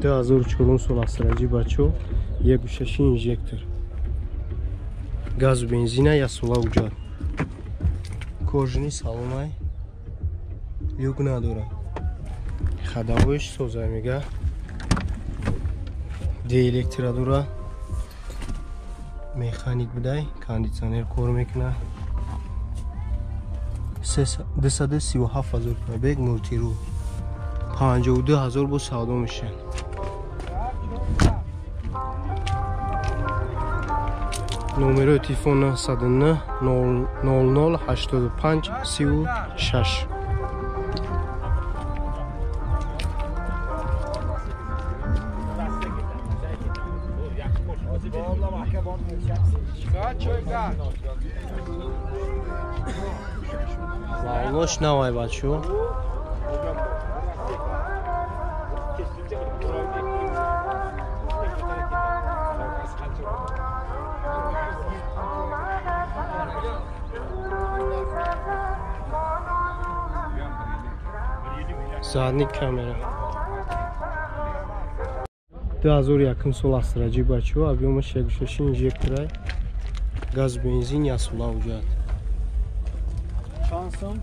2004 сол Астраҷи бачо, 1.6 инжектор. Газу бензина я сола уҷад. Кожини салонай. Люк надора. Ходовоиш созай мега. Де электро дора. Механик будай, кондитсионер кор мекуна. 237 ҳазор пробег, мултиру. 52 ҳазор бо савдо мешавад. Номерои телефон 909 00 85 36. Лаулош навай бачо. Задний камера. 2001 сол Астраҷи бачо, объёмаш 1.6 инжекторай. Газ бензин ясула уҷад. Чанд сум?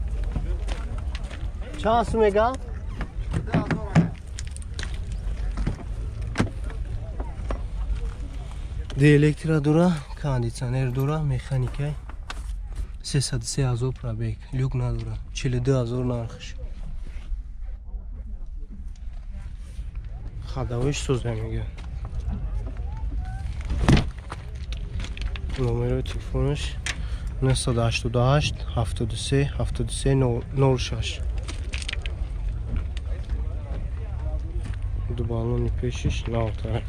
Чанд сум мега? Де электро дора, кондитсионер дора, механикай. 303 ҳазор пробег, люк надора. 42 ҳазор нархш. Ходовоиш созда мега. Номерои телефонаш 988 73 73 06. Ду баллони пешиш навтар.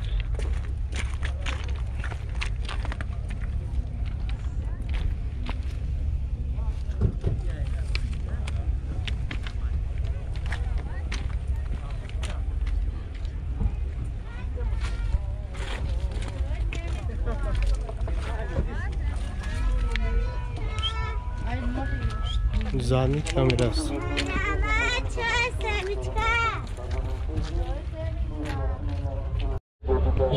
Задний камера аст.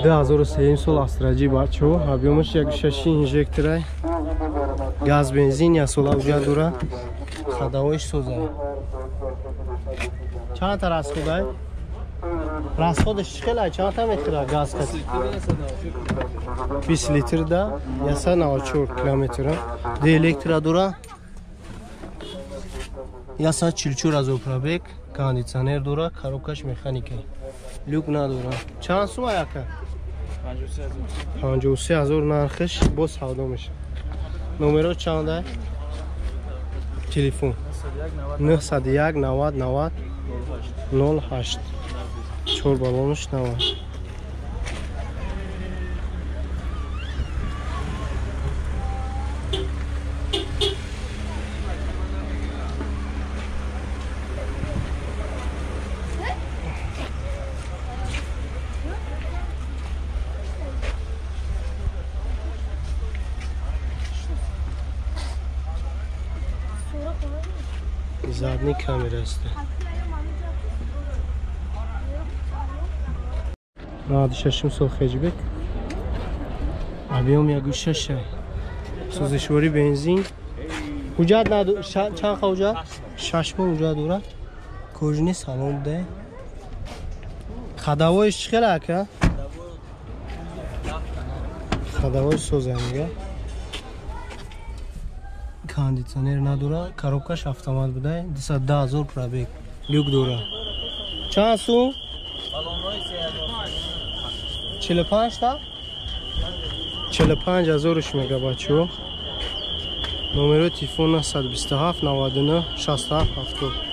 2003 сол Астраҷи бачо, объёмаш 1.6 инжекторай. Газ бензин я сола уҷа дора. Ходовоиш созай. Чанд та расходай? Расходаш чӣ хелай? Чанд та мехӯрад газ кат? 20 литр да 194 километр. Де электро дора. 144 ҳазор пробег, кондитсионер дора, коробкаш механика. Люк надора. Чанд сум аяка? 53 ҳазор нархш боз савдо мешавад. Номеро чанда? Телефон 901 90 90 08. 4 баллонаш 90. Задний камера аст. 96 сол хеҷбек. Объём 1.6. Сӯзишворӣ бензин. Ҳуҷҷат надо, чанд ха ҳуҷҷат? 6 моҳ ҳуҷҷат дорад. Кожини салон буда. Ходовоиш чӣ хела ака? Ходовоиш соза мега. Кондитсионер надора, коробкаш автомат буда, 210 ҳазор пробег, люк дора. Чанд сум? 45 та? 45 ҳазорш мега бачо. Номерои телефон 927 99 67 70.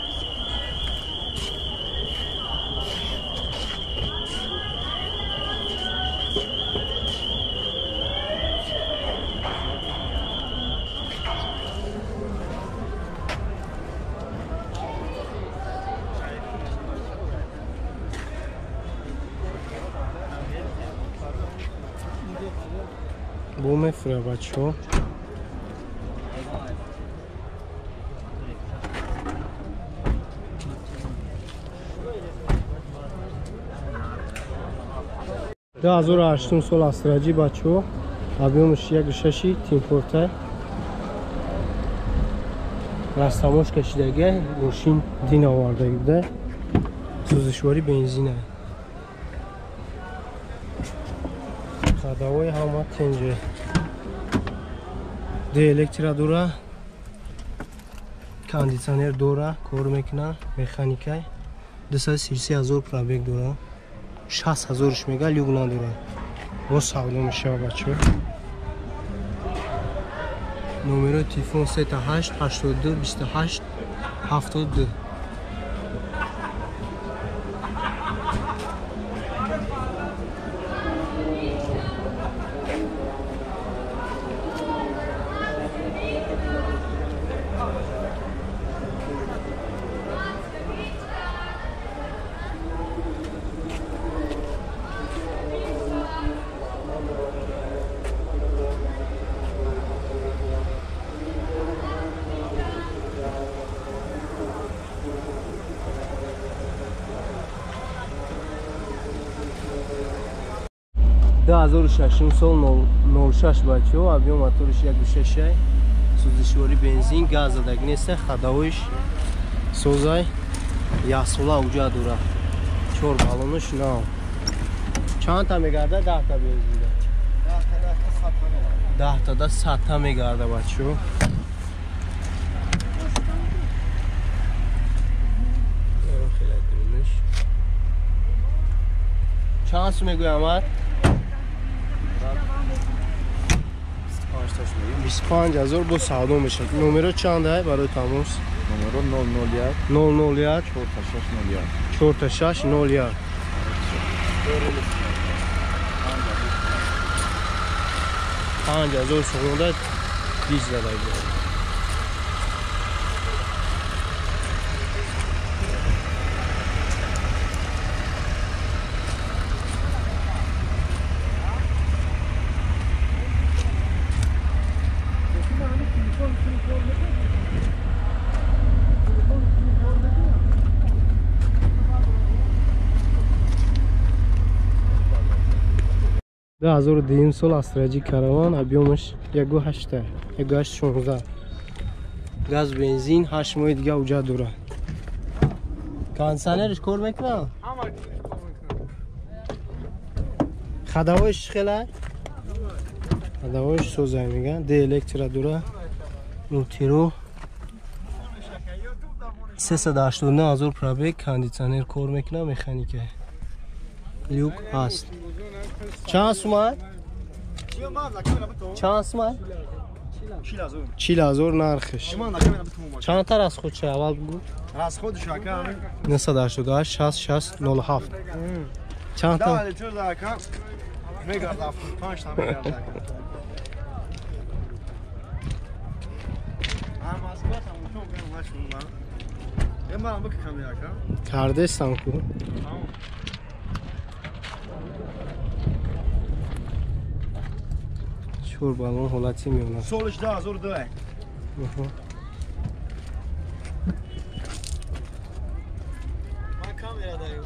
Бо мефуря бачо. 2008 сол Астраҷи бачаҳо, объёмаш 1.6 тимпорта. Растамош кашидага, мошин дин овардаги буда. Сӯзишворӣ бензина. Ходовой ҳама тенҷе. Ду электро дора, кондитсионер дора, кор мекуна, механикай. 233 ҳазор пробег дора. 60 ҳазорш мега, люк надора. Боз савдо мешава бачаҳо. Номерои телефон 38 82 28 72. Ду 2006 сол 06 бачаҳо, объём моториш 1.6, сӯзишворӣ бензин, газ задаги неста, ходовоиш созай, яксола уҷа дора. 4 баллонаш нав. Чандта мегарда? 10та бензинда. 10та да 100та мегарда бачаҳо. Чанд сум мегӯям Амад? 25 ҳазор бо савдо мешавад. Номеро чанд ай барои тамос? Номеро 001 001 4601 4601. 5000 сомонда 20 задаги. Ду 2002 сол Астраҷи караван, объёмаш 1.8, 1.816. Газ бензин, 8 моҳи дига уҷа дора. Кондитсионерш кор мекунад? Ходовоиш чӣ хела? Ходовоиш созай меган. Д электро дора. Мултиро. 389 ҳазор пробег, кондитсионер кор мекунад, механика. Люк ҳаст. Чанд сумай? Чанд сумай? 40 ҳазор нархиш. Чандта расход ша аввал бугу? Расходш ака 988 60 60 07. Чандта? 10 литр ака мегарда 75 та мегарда ака. Ам Москва там утон кам нашунма. Эмарам бик кам ака. Кардестам ку. Чор баллон ҳолати меонад. Солиш 2002. Ман камера даю.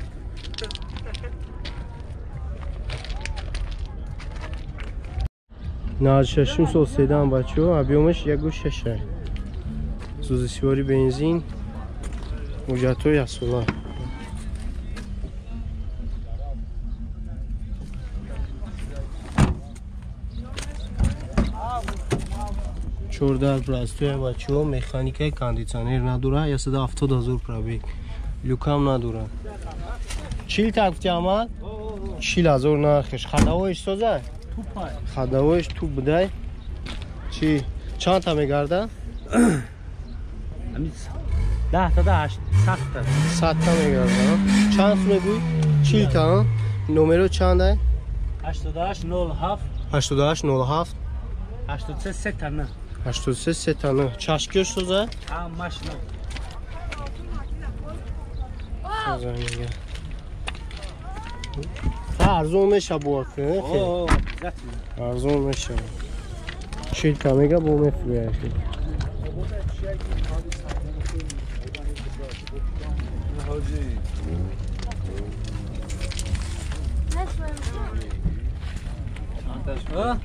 96 сол седан бачаҳо, объёмаш 1.6. Сӯзишворӣ бензин, ҳуҷҷатҳои яксола. 14 простой бачаҳо, механикаи кондитсионер надора, 170 ҳазор пробег, люкам надора. 40 та гуфти Амад? 40 ҳазор нархиш. Ходовоиш созай? Ходовоиш туп будай. Чи чандта мегарда? 10 та да 100 та. 100 та мегарда. Чанд сум мегӯй? 40 та. Номеро чанд ай? 88 07 88 07 83 3 та. 83 3 та. Чашкиёш созай? Ҳамаш нав. Созай мега. Арзон меша буака. Арзон меша. 40 та мега бо мефурӯяш. Чандта?